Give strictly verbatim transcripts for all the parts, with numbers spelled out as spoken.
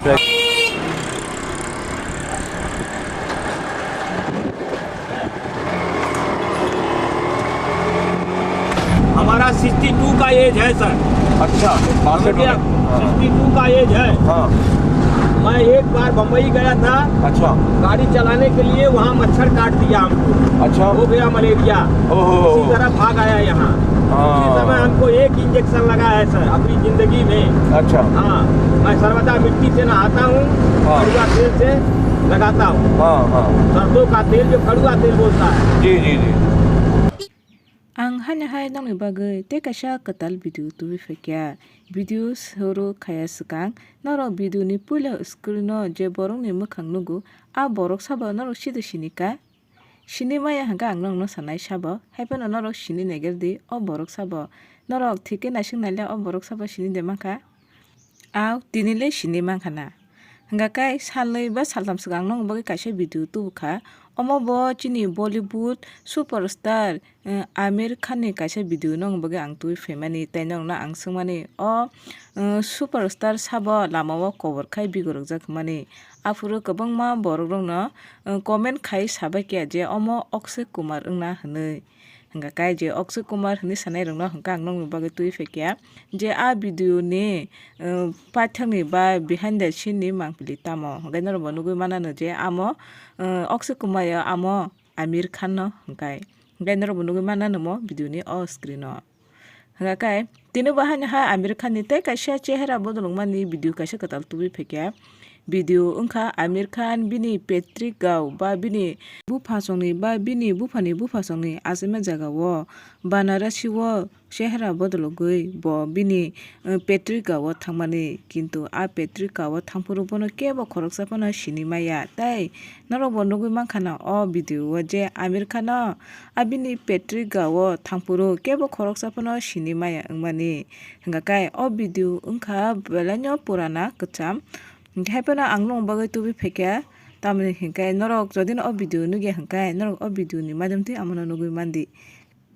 हमारा sixty two का एज है सर। अच्छा, बासठ हो गया। हाँ। सिक्सटी टू का एज है। हाँ। मैं एक बार बम्बई गया था। अच्छा। गाड़ी चलाने के लिए वहाँ मच्छर काट दिया हमको। अच्छा। हो गया मलेरिया। ओहो। इसी तरह भाग आया यहाँ। हाँ। उसी समय हमको एक इंजेक्शन लगा है सर, अपनी जिंदगी में। अच्छा। हाँ, मैं सर्वदा मिट्टी से नहाता हूँ, हाँ। कड़ुआ तेल से लगाता हूँ। हाँ, हाँ। सरसों का तेल, जो कड़ुआ तेल बोलता है। जी, जी, जी। Ang haino hai nokni bagwi tei kaisa kwtal video tubui phaikha. Video suru khaya swkang, norok video ni puila screen o je borok ni mwkhang nugo, a borok sabo norok sida sini ka? Sini maya hwnkhe ang nokno sanai sabo, hai phano norok sini naiger di, o borok sabo. Norok thik khe naising naile o borok sabo sini de mankha? Au, tini le sini mankha na. Hwnkha khe salnwi ba saltham swkang nokni bagwi kaisa video tubukha. Omo bo chini Bollywood superstar, eh, Aamir Khan ni kaisa video nokni bagwi ang tubui phaimani, tei nokno ang swngmani o, eh, superstar sabo lama o kobor khai bigorokjak hwnmani. Aphuru kwbangma borokrokno, eh, comment khai sabai khe je omo Akshay Kumar wngna hwnwi. Hwnkha khe je Akshay Kumar hwnwi sanairokno hwnkha ang nokni bagwi tubui phaikha je a video ni, eh, paithakni ba behind the scene ni mangpili tamo hwnkhe norokbo nugui manano je amo, eh, Akshay Kumar ya amo Aamir Khan no hwnkhe. Hwnkhe norokbo nugui manano mo video ni o screen o. Hwnkha khe, tini bo haino ha Aamir Khan ni tei kaisa chehera bodolokmani video kaisa kwtal tubui phaikha. Video wngkha Aamir Khan bini petrik gao ba bini buphasongni ba bini buphani buphasongni achaima jagao Banarasi o chehera bodologwi bo bini, eh, petrik gao thangmani. Kintu a petrik gao thangphuru bono kebo khoroksa phano sini maya. Tei norokbo nugui mankha na o video o je Aamir Khan no a bini petrik gao thangphuru kebo khoroksa phano sini maya wngmani. Hwnkha khe o video wngkha belaino purana kwcham. Hwnkhe hai phano ang nokni bagwi tubui phaikha. Tamoni hwnkhe norok jodi no o video nugya hwnkhe norok o video ni madhyam twi amono nugui mandi.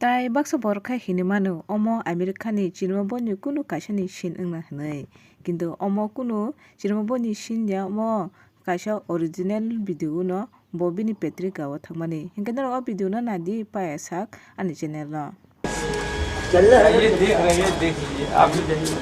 Tai baksa borok khe hinwi mano omo Aamir Khan ni chirima boni kunu kaisa ni scene wngna hwnwi. Kintu omo kunu chirima boni scene ya, omo kaisa original video no. Bo bini petrik gao thangmani. Hinkhe norok o video no naidi paya sak ani channel no. ये देख रहे हैं, देख लीजिए, आप भी देखिए।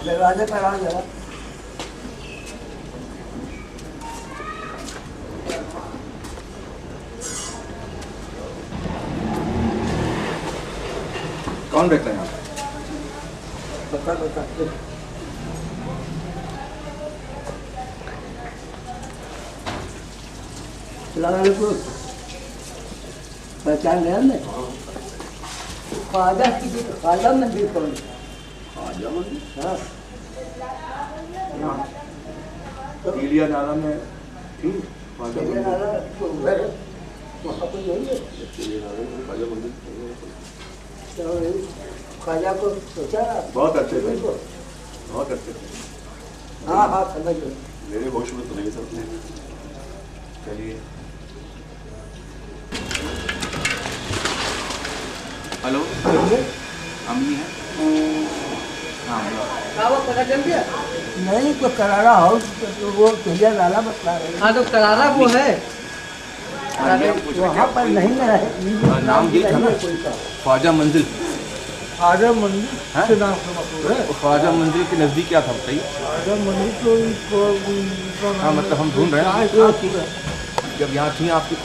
दरवाजे पर आ जरा। कौन बैठता है यहाँ पे? बता, बता। सलाम अलैकुम। पहचान गया मैं? ख्वाजा की, ख्वाजा मंदिर कौन? ख्वाजा मंदिर? हाँ। हाँ। टीलिया नाला में थी, ख्वाजा टीलिया मंदिर। नाला तो उधर है। वहाँ पर नहीं है। टीलिया नाला में ख्वाजा मंदिर। तो ख्वाजा को सोचा। बहुत अच्छे थे। बहुत अच्छे थे। हाँ, हाँ, समझ गए। मेरे होश में तो नहीं था। चलिए। हेलो, अम्मी है? हाँ, बोलो। नहीं, तो करारा हाउस, तो वो टीलिया नाला बता रहे हैं। हाँ, तो करारा वो है। हाँ, ये हम पूछ रहे वहाँ थे, पर कोई नहीं ना है। नाम ये था ना, ख्वाजा मंजिल। ख्वाजा मंजिल हाँ? के नाम से मशहूर है। तो ख्वाजा मंजिल के नज़दीक क्या था, बताइए? ख्वाजा मंजिल तो एक, हाँ, मतलब, हम ढूंढ रहे हैं। चाय, चाय पी रहे हैं। जब यहाँ थी आपकी